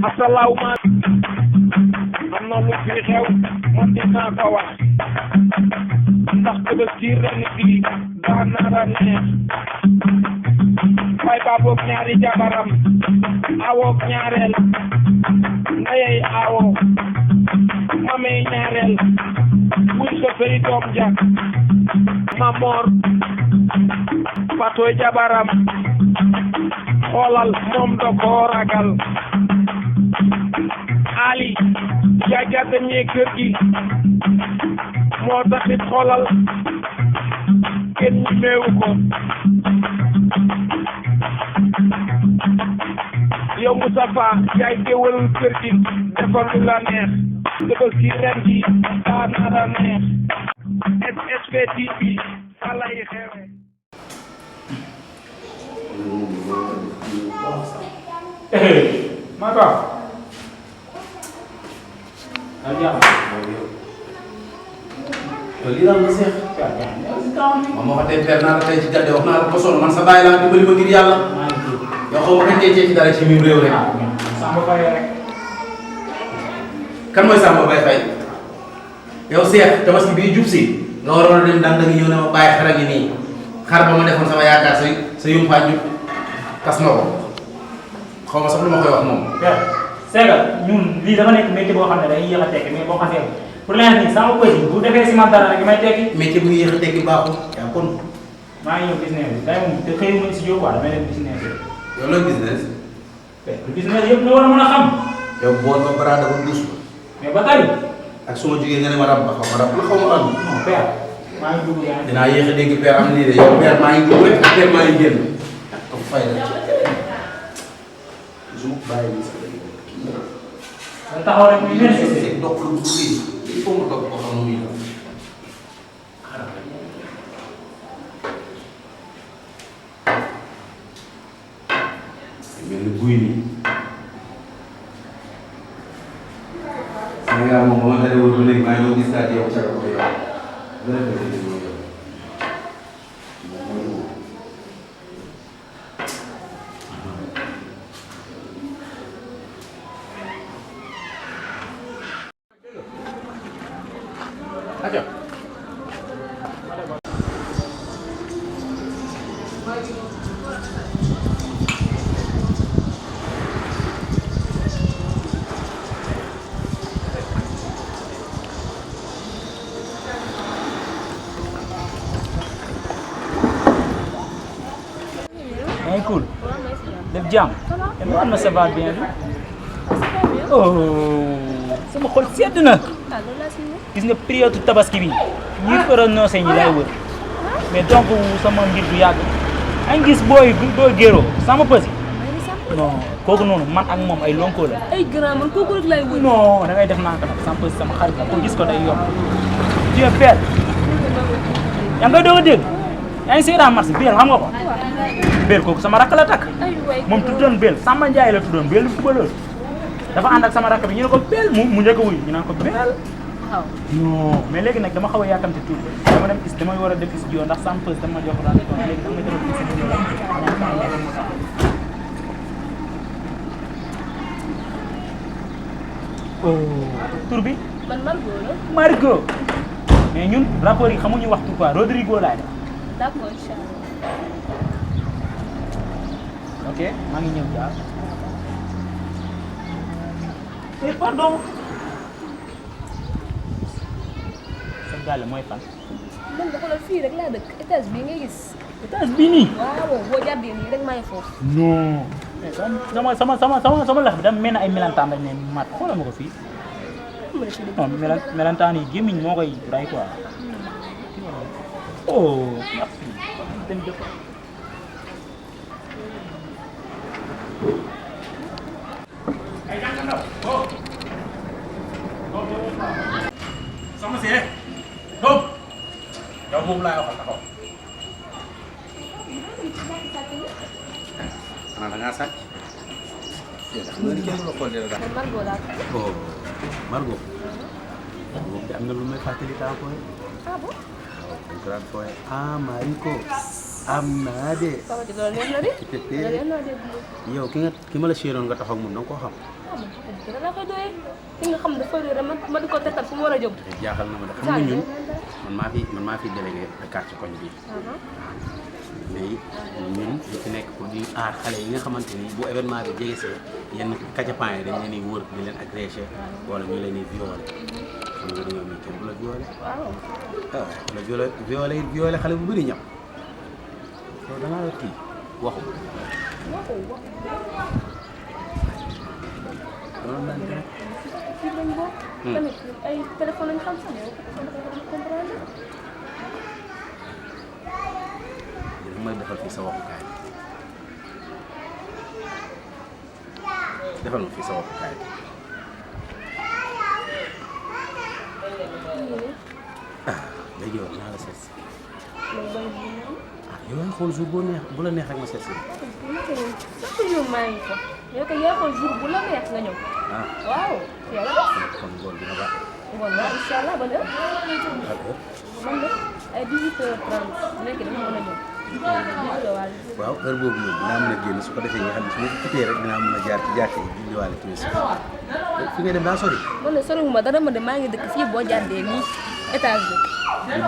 asalawma am na lu fi xew man dinaa ko wax ndax Tabaski ren bi daa nara neex fay baaboog ñaari jabaram awoog ñaareel ndeyey awo mamey ñaareel wuy ko feri doom ja Mamor Fatoy jabaram xoolal moom da koo ragal Ali jaajate ñee kër gi moo taxit xoolal kenn ñi meewu ko yow Moustapha yaay géwël kër gi defal lu la neex Tabaski ren gi daa nara neex SSP TV fa lay xewe Mata. Aja. Lii daal nga seex. Mama wax dëgg per naa la tey ci gàdde wax naa la ko sonn man sa bàyyi laa dimbali ma ngir yàlla. Yow xaw ma kañ cee ci dara ci mim réew rek. Samba Faye rek. Kan mooy Samba Baye Faye. Yow seex Tabaski bii jub si nga waroon a dem dang dang ñëw ne ma bàyyi xar a ngi nii xar ba ma defoon sama yaakaar sa yumpaañ jub tas na ko xaw ma sax lu ma koy wax moom. Ségal ñun lii dafa nekk métier boo xam ne day yéex a tekki mais boo xasee pour l'instant nii sama pësi bu defee si man dara rek may tekki. métier bu yéex a tekki baaxul yaa kon. maa ngi ñëw business bi tey moom te xëy ma si jóg quoi damay def business bi. yow la business. business yëpp nga war a mën a xam. yow bool ba baraada ba duus ba. mais ba tey. ak su ma jugee nga ne ma rab ba xaw ma rab la xaw ma am. non père maa ngi dugg yaa dinaa yéex a dégg père am nii de yow père maa ngi dugg rek ak père maa ngi génn. ak fay la su ma bàyyi nii sax man taxaw rek muy mel c'est dox lu bu lii il faut nga toog koo xam ne muy dox. mel ni guy nii. Sénégal moom ba ma dalee wër ba léegi maa ngi doon gis daal yow ca la ko yow. dara dara dara yow. Aja. Hey, cool. Def jàmm. Et moi, ça va bien. Oh, sama xol sedd na. Gis nga période Tabaski bi ñi prononcé ñi lay wër. Mais donc sama mbir du yàgg. Ay gis booy géro sama pësi. Non, kooku noonu man ak moom ay lonko la. ay grand man kooku rek lay wër. Non, da ngay def nank nag sama pësi sama xarit la ko gis ko day yomb. Tu es belle. Yaa ngay doog a dégg. Yaa ngi seetaan marché Bel xam nga ko. Bel kooku sama rakk la takk. Moom tuddoon Bel Samba Ndiaye la tuddoon Bel footballeur. dafa ànd ak sama rakk bi ñu ne ko Bel mu njëkk a wuyu ñu naan ko Bel. waaw non mais léegi nag dama xaw a yàkkamte tuuti dama dem gis dama war a def studio ndax sama pause dama jox rendez-vous léegi dama jëloon gis studio oh tur bi. man Margot la. Margot. mais ñun rapport yi xamuñu wax tur quoi Rodrigo laay def. d'accord incha allah. ok maa ngi ñëw daal. eh pardon. sa gàll mooy fan. man dafa la fii rek laa dëkk étage bii ngay gis. étage bii nii. waaw boo jàddee nii rek maa ngi foofu. non. mais sama lax bi dama mel ne ay melantaan lañ ne mat xoolal ma ko fii. non melantaan yi gémmiñ moo koy ray quoi. oh merci. dem dëkk. soxna si doom yow moom laay waxal taxaw. xanaa da ngaa sàcc. yow xam nga ni kenn du la xool dara daal. man Margot laa tudd. oh Margot. moom de am na lu may fàttali taa fooy. ah bon. waaw dañ ko daan fooy ah Mariko. am naa de. papa ji loolu neex na de. loolu neex na de. yow ki ma la séeroon nga taxaw ak moom da nga koo xam. dara la koy doyee ki nga xam dafa réer ma di ko tettal fu mu war a jóg. jaaxal na ma de xam nga ñun man maa fi délégué de quartier koñ bi. mais ñun li fi nekk pour di aar xale yi nga xamante ni bu événement bi jege see yenn kacapan yi dañ leen di wër di leen agressé wala ñu leen di violé xam nga dañoo nii kenn bu la violé. waaw. ah la violé xale bu bëri ñam loolu da ngaa yor kii waxu. loolu lañ ko rek. fii lañ bokk. tamit ay téléphone lañ xam sax yow comprendre. may defal fii sa waxukaay defal ma fii sa waxukaay léegi yow naa la seet si yow yaa xool jour bu la neex rek ma seet si chaque jour maa ngi fa yow kay yaa xool jour bu la neex nga ñëw waaw yàlla kon ngoon dina baax ngoon waaw incha allah ba lépp man de ay 18h30 nekk dama mën a ñëw waaw heure boobu moom dinaa mën a génn su ko defee nga xam ne su ma quitté rek dinaa mën a jaar ci jàkka yi julliwaale timis fi ngay dem daa sori. man de soriwuma dara ma de maa ngi dëkk fii boo jàddee nii étage bi. lu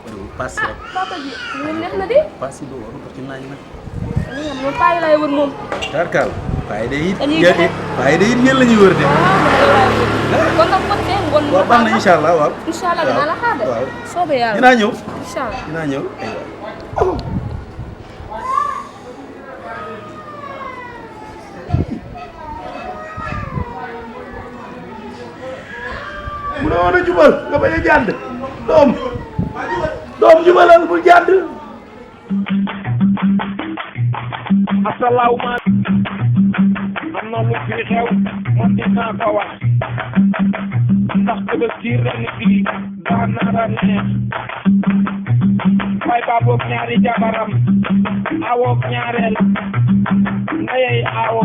bëriwul pass rek. papa ji ñu neex na de. pass yi doo war a ci naaj nag. li nga xam moom paa yi laay wër moom. tarkaal paa yi day it. paa yi day it ngeen la ñuy wër de. kon nag kon fee ngoon. waaw baax na incha allah waaw. incha allah dinaa la xaar de. waaw soobee yàlla dinaa ñëw. incha allah dinaa ñëw aywa. mu ne woon a jubal nga bañ a jàdd doom jubalal bul jàdd. asalaamaaleykum am na lu fi xew man dinaa ko wax ndax Tabaski ren bi daa nara neex fay ba boog ñaari jabaram awoog ñaareel ndeyey awo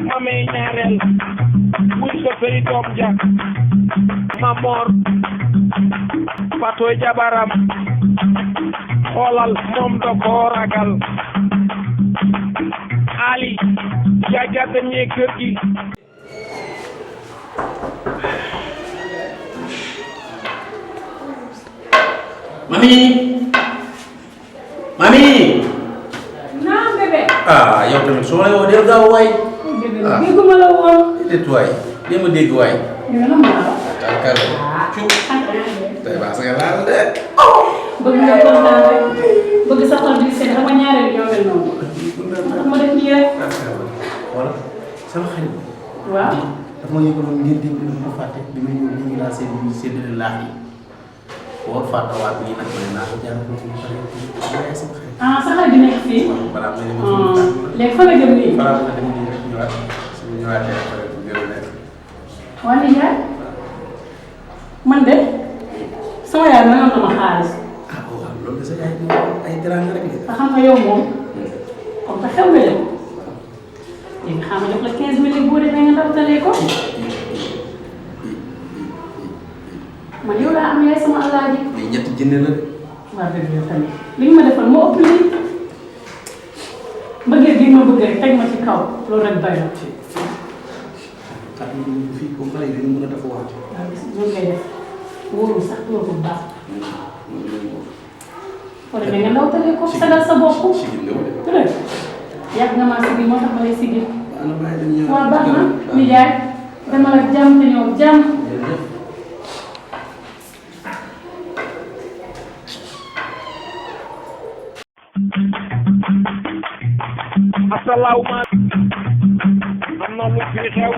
mamey ñaareel wuñ ko sëy doom ja Mamor Fatoy jabaram xoolal moom da koo ragal Ali jagate ñee kër gi mami naam bébé. ah yow tamit su ma la woo del gaaw waay. ah dégguma la woon. déet waay dee ma dégg waay. yow lan moo la. tarkal cuub tey baax nga laal de. bëgg nga kontaan rek bëgg sa xol bi seen dama ñaareel ñoo mel noonu. ndax ma def nii rek. voilà sama xarit. waaw. daf ma yëgaloon ngeen dégg lu ma fàtte bi ma ñëw léegi laa seen ñu séddale laax yi. boo fàttawaat nii nag ma ne naa ko jaar ko ci sama xarit. ah sa xarit bi nekk fii. balaa ma dem léegi fa nga jëm nii. balaa ma dem nii rek ñëwaat suñu ñëwaatee après bu gën a nekk. waa Ndiaye man de sama yaay mayoon na ma xaalis. ah waaw loolu sa yaay ay teraanga rek te xam nga yow moom comme que xew nga dem léegi xam nga jox la 15 000 boo demee nga ndawtalee ko. man yow laa am yaay sama alaaji. lii ñetti jinne la de. waaw dëgg yow tamit li nga ma defal moo ëpp lii bëggee gi ma bëgg rek teg ma ci kaw loolu rek doy na. xam nga fii comme xale yi dañu mën a dafa waat. waaw gis nga ngay def wóorul sax loolu bu baax. wala mais nga ndawtalee ko sagal sa bopp. sigil nga wala. dëgg yàgg nga maa sigil moo tax ma lay sigil. ana bàyyi dañu ñëw. waaw baax na nijaay dama la jàmm te ñëw jàmm. asalaamaaleykum am na lu fi xew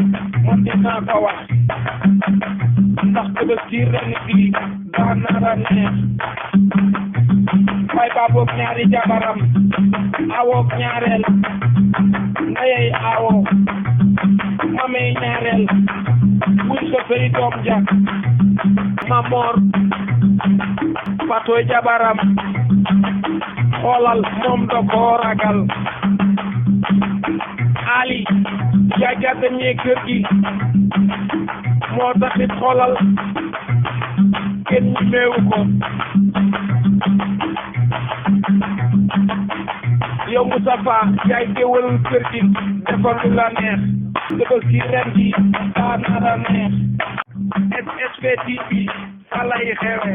man dinaa ko wax ndax Tabaski ren bi daa nara neex fay ba boog ñaari jabaram awoog ñaareel ndeyey awo mamey ñaareel wuñ ko sëy doom ja Mamor Fatoy jabaram xoolal moom da koo ragal Ali jagate ñee kër gi moo taxit xoolal kenn ñemewu ko yow Moustapha yaay géwël kër gi defal lu la neex Tabaski ren gi daa nara neex SSP TV fa lay xewe